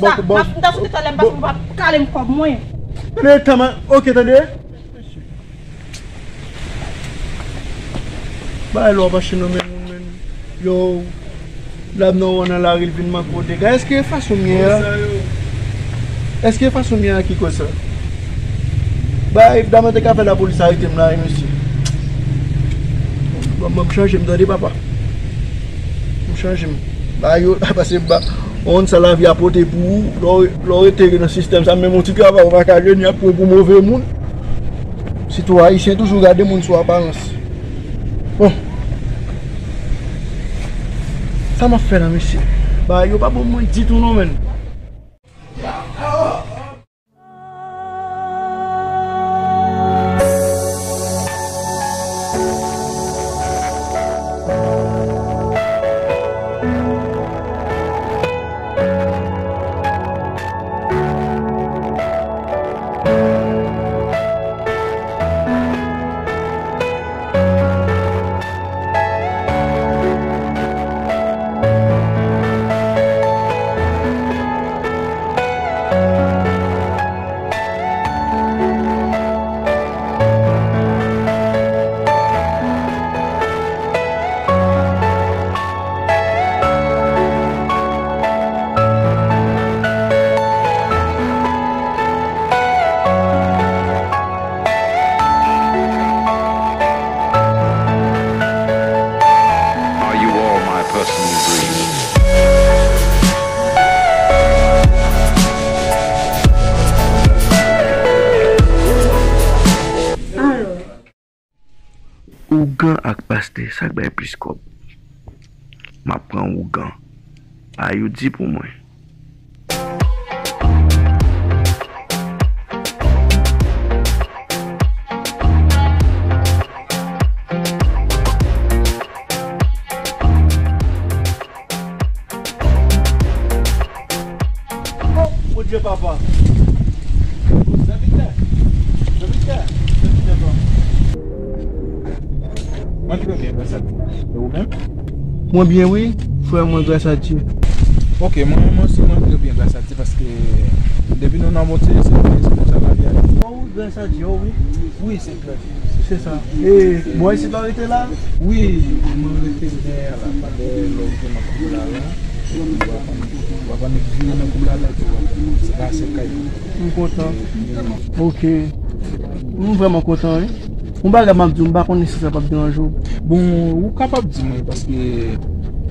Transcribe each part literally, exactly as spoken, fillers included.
sa. Bon, bon, m ap, m ta sou talè m pase pou pa kale m kòb mwen. Tande, tanman, ok, tande. Bay lò pa chen nan men moun, men. Yo, dam nan wè nan lari, l vin manke w dega. Èske e fason m ye a? Èske e fason m ye a ki koz sa? Bay, dam nan te ka fè lapolis arete m la, wi, mesye. Bon, bon, m chanje m, tande, papa. M chanje m. Bay yo, pase ba, on sa lavi a pote pou ou, lè w, lè w rete nan sistèm sa, menm yon ti travay ou pa ka jwenn, y ap pran w pou move moun. Sitou Ayisyen toujou gade moun sou aparans. Bon. Sa m ap fè la, mesye? Bagay yo pa bon pou mwen ditou non, menn. Are you all my personal dreams? Ougan ak pastè, sa k bay plis kòb? M ap pran ougan. A yo di pou mwen. Oh, mon Dieu, papa. Zanmi, zanmi, zanmi, papa. Mwen trè byen, gras a Dye. E ou menm? Mwen byen, wi, frè mwen, gras a Dye. Ok, mwen, mwen si mwen trè byen, gras a Dye, paske depi nou nan Bondye, se, se konsa lavi a ye. Oh, wi, gras a Dye, oh, wi. Wi, se klè. Se sa. E, bò isit la w rete la? Wi, mwen rete dèyè la, pa dèyè lè w gen nan koub la, la. W ap annik vini nan koub la, la, se pa se kay. M kontan. Ok. M vrèman kontan, wi. Yon bagay m ap di w, m pa konnen si sa p ap deranje w. Bon, ou kapab di mwen, paske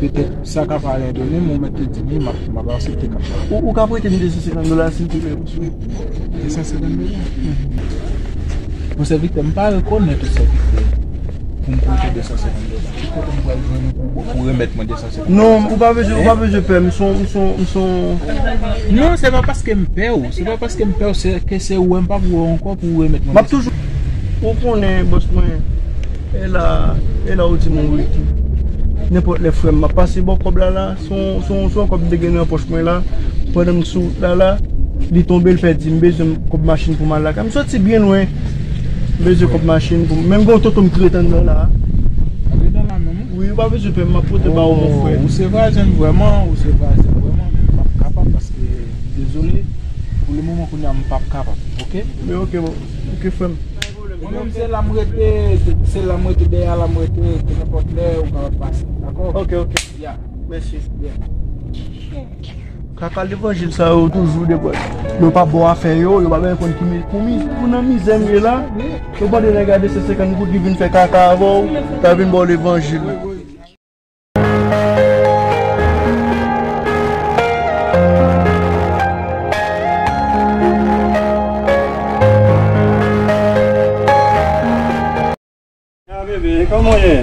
Petèt sa ka pa etone m, ou mèt te di m wi, m ap, m ap aksepte kat la. Ou, ou ka prete m de san senkant dola, silvouplè, mesye? De san senkant dola? Monchè Viktè, m pa rekonèt ou sèvitè pou m prete de san senkant dola. Ki kote m pral jwenn ou pou, pou remèt mwen de san senkant dola? Non, ou pa bezwen, ou pa bezwen pè, m son, m son, m son. Non, se pa paske m pè w, se pa paske m pè w, se ke se ou, m p ap wè w ankò pou ou remèt mwen de san senkant dola. M ap toujou. Ou konnen, bòs mwen, e la, e la ou di m ou rete. Nenpòt lè, frè m, m ap pase bò kòb la, la. Se yon, se yon, se yon kòb m te gen nan pòch mwen la. Pandan m sou wout la, la, li tonbe, li pèdi. M bezwen kòb machin pou m al lakay. M soti byen lwen. M bezwen kòb machin pou m. Menm gen yon tonton m ki ret anndan la. Ap ret anndan la menm, wi? Wi, ou pa bezwen pè, m ap pote ba ou, mon frè. Ou se vwazen m vrèman, ou se vwazen m vrèman, men m p ap kapab paske, dezole, pou le moman kounye a m p ap kapab, oke? Men oke, bon. Oke, frè m. Mwen menm se la m rete, se la m rete, dèyè la m rete, ke nenpòt lè ou kapab pase, dakò? Oke, oke. Ya. Mèsi. Ya. Kaka levanjil sa yo toujou de bwè. Yo pa bon afè yo, yo pa menm konn ki mi-, pou mi-, pou nan mizè m ye la. Yo mande nèg a de san senkant goud, li vin fè kaka avè w, ta vin ba w levanjil. Ya, bebe, kòman w ye?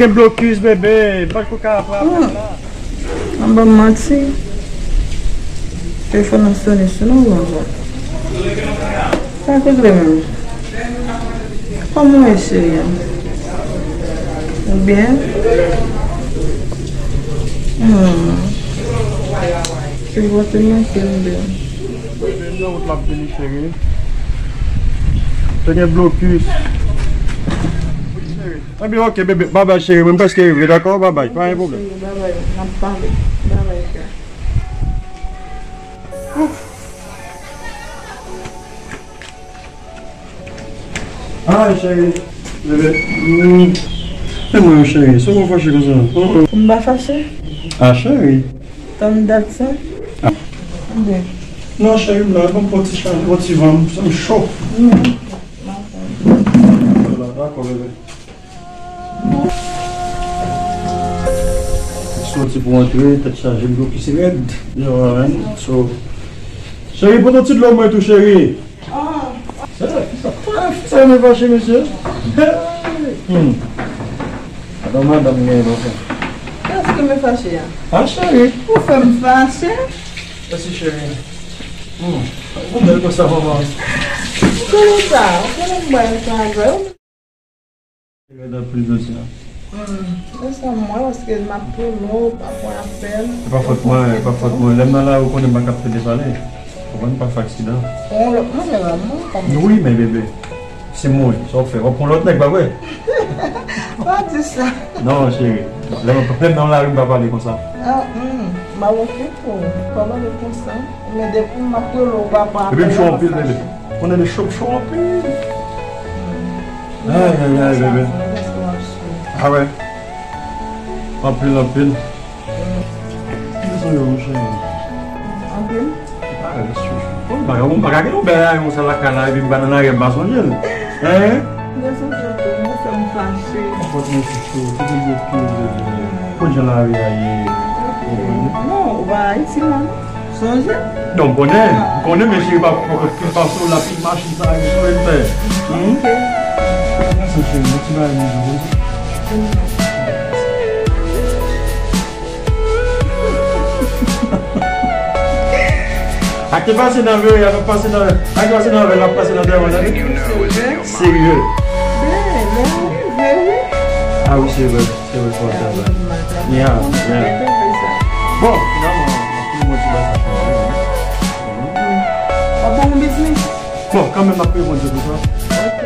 Gen blokis, bebe, m pa t ko ka apre apèl la. An ban m manti. Telefòn nan sonnen sou non, bon, bon. Sa k regle menm? Kòman w ye, cheri? Ou byen? Hmm. Se vòt mwen ke m byen. Bebe, m nan wout la, m ap vini, cheri. Te gen blokis. Ebyen, oke, bebe. Babay, cheri. Mwen prèske rive, dakò? Babay. Pa gen pwoblèm. Cheri, babay. N ap pale. Babay, cheri. Ay, cheri. Bebe. Mm. E mwen, cheri. Se ou fache konsa? Oh, oh. M pa fache. Ah, cheri. Tann dat sa. Ah. Bebe. Non, cheri, m la. Ban m pran ti chalè, pran ti van. M cho. Mm. Dakò, bebe. Soti pou antre, tèt chaje, m blokis rèd. Yo, man. So, cheri, pote yon ti dlo mwen tou, cheri. Ah. Sa, sa, sa, men fache, mesye. Hmm. Adan madanm gen yon fanm. Èske men fache a? Ah, cheri. Ou fè m fache? Mèsi, cheri. Hmm. Ou bèl konsa, manman. Ou konnen sa, ou konnen m bay sa vre. Rèd anpil jodi a. Hmm, men sa m wè, paske m ap tounen, ou pa pran apèl. E pa fòt mwen, e pa fòt mwen. Lè m nan lari, ou konnen m pa ka ap pede pale. Konprann, pa fè aksidan. Ou yon lòt mannyè la, non, kòm. Wi, men bebe, se mwen, sa w fè? W ap pran lòt nèg, pa vre? Pa di sa. Non, cheri. Lè m, lè m nan lari, m pa pale konsa. Ah, hmm, m ap okipe w. Pa pale konsa. Men depi m ap rele w, ou pa pran apèl la, m ap fache. Bebe, m cho anpil, bebe. Konnen li cho, cho anpil. Ay, ay, ay, bebe. Ah wè. Anpil, anpil. Ki bezwen yo, mon cheri? Anpil. Ay, cho, cho. Bon, bagay, bon, bagay, gen yon bèl rayon sa lakay la, epi m pa nan lari, m pa sonje l. Hein? Mwen sonje w tou, ou fè m fache. Konpòtman chouchou, tout moun yo pi bebe. Konn jan lari a ye. Non, ou pa Ayiti la. Sonje? Non, m konnen, m konnen, men cheri, pa, pa, pa, pa sou la, pi machin sa, yo sou el fè. Hmm? Ok. Sa, cheri, yon ti bagay nou jwe. Ak te pase nan vere, ak pase nan, ak pase nan vere, ak pase nan dèyè, tande? Serye? Serye. Ben, men ou rive, wi. Ah wi, se vre. Se responsab la. Ya, ya. Bon, finalman, tout moun ti bay sa chanje, wi. Ap bon biznis. Bon, kanmenm, m ap reponn tout sa. Ok.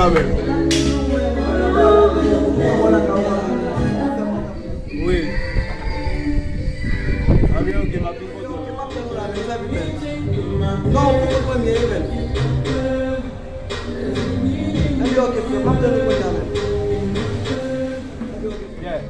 Wi. Anben, ok, m ap vin kote w. Non, ou poko premye, men. Anben, ok, frè, m ap tann ou kounye a, men. Yeah.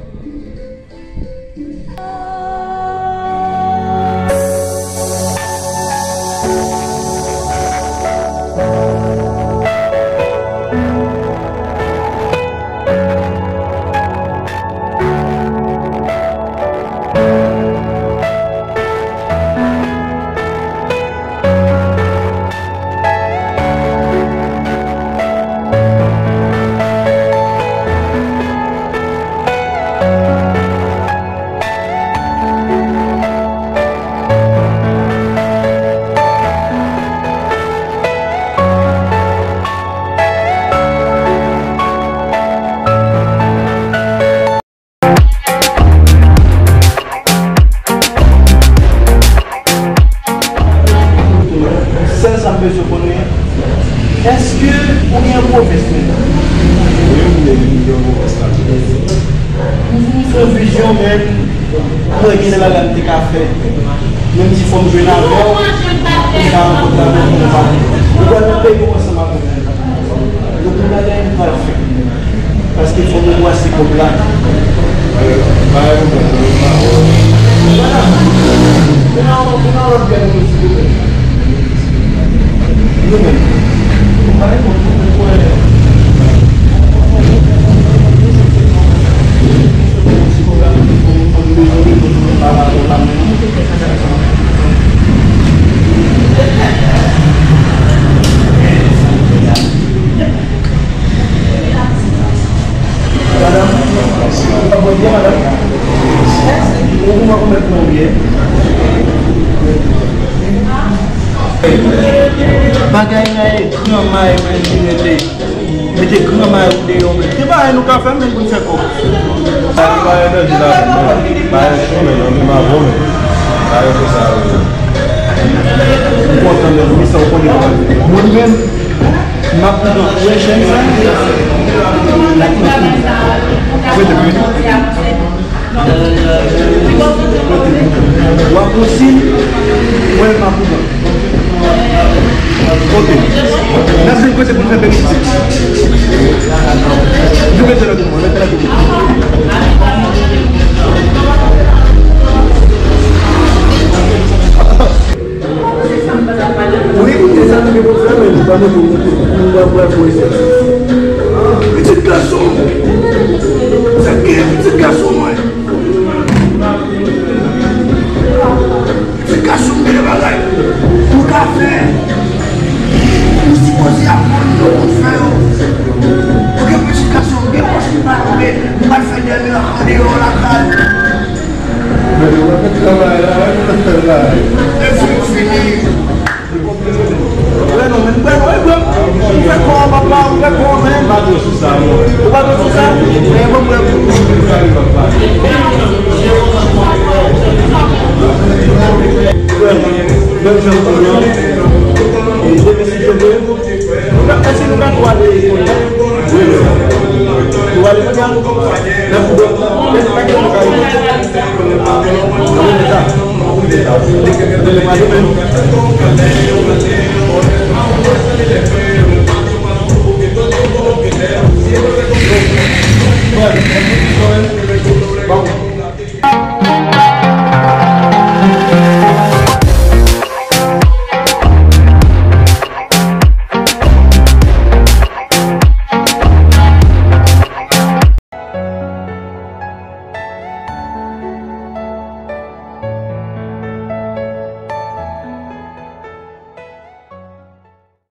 Sèl sa m bezwen konnen, èske ou gen yon pwomès menm? Wi, m gen, m gen yon pwomès la. M vin fè yon vizyon, men m wè gen de bagay m te ka fè. Menm si fò m jwenn avè w, m ka rankontre avè w pou m pale. Nou pral nan peyi w ansanm avè w. Donk, nou gade nou pral fè. Paske fò nou brase kòb la. Vin nan, vin nan lòt bèl nou, silvouplè. Nou menm. Nou pale pou nou kwè. Madanm, ou pa bwè byè, madanm? Ou kouman ou mèt pran byè? Bagay la e granma e menm ki rete. Mete granma yo deyò, men. Ki bagay nou ka fè, men, pou n fè kòb? Sa ki pa gen danje ladan, men. Bagay cho, men, anpil mavon, men. Bagay konsa, wi. M kontan, men, wi, sa w konnen, men. Mwen menm, m ap pran pwòchèn sa. Mete, mete. W ap pran sil, mwen m ap pran. Ok. N ap jwenn kote pou n fè pèmisyon. Nou mete lòt moun, mete lòt moun. Wi, koute sa nou gen pou fè, men nou pa mete moun pou, pou, pou, pou, pou, pitit gason. Sa gen pitit gason mwen. Pitit gason m gen de bagay pou ka fè. Ou sipoze aprann yo pou fè yo. Ok, pitit gason m gen pòch m pa leve, m pral fè dènye an andeyò lakay. Men yo pa fè travay la, yo pa fè travay. E fini, fini. Wè non, men, wè non, e bon. Ou fè kò, papa, ou fè kò, men. Ou pa dwe sou sa, non. Ou pa dwe sou sa? Men, bon, wè. Wè, menm jan pou mwen. E depi si Dye vle, nou ka, èske nou ka tou ale kounye a? Wi, wi. Nou ale kounye a? Nan kou dòt la. Lè se pa gen nou ka ale. Nan moman sa. Nan moman sa.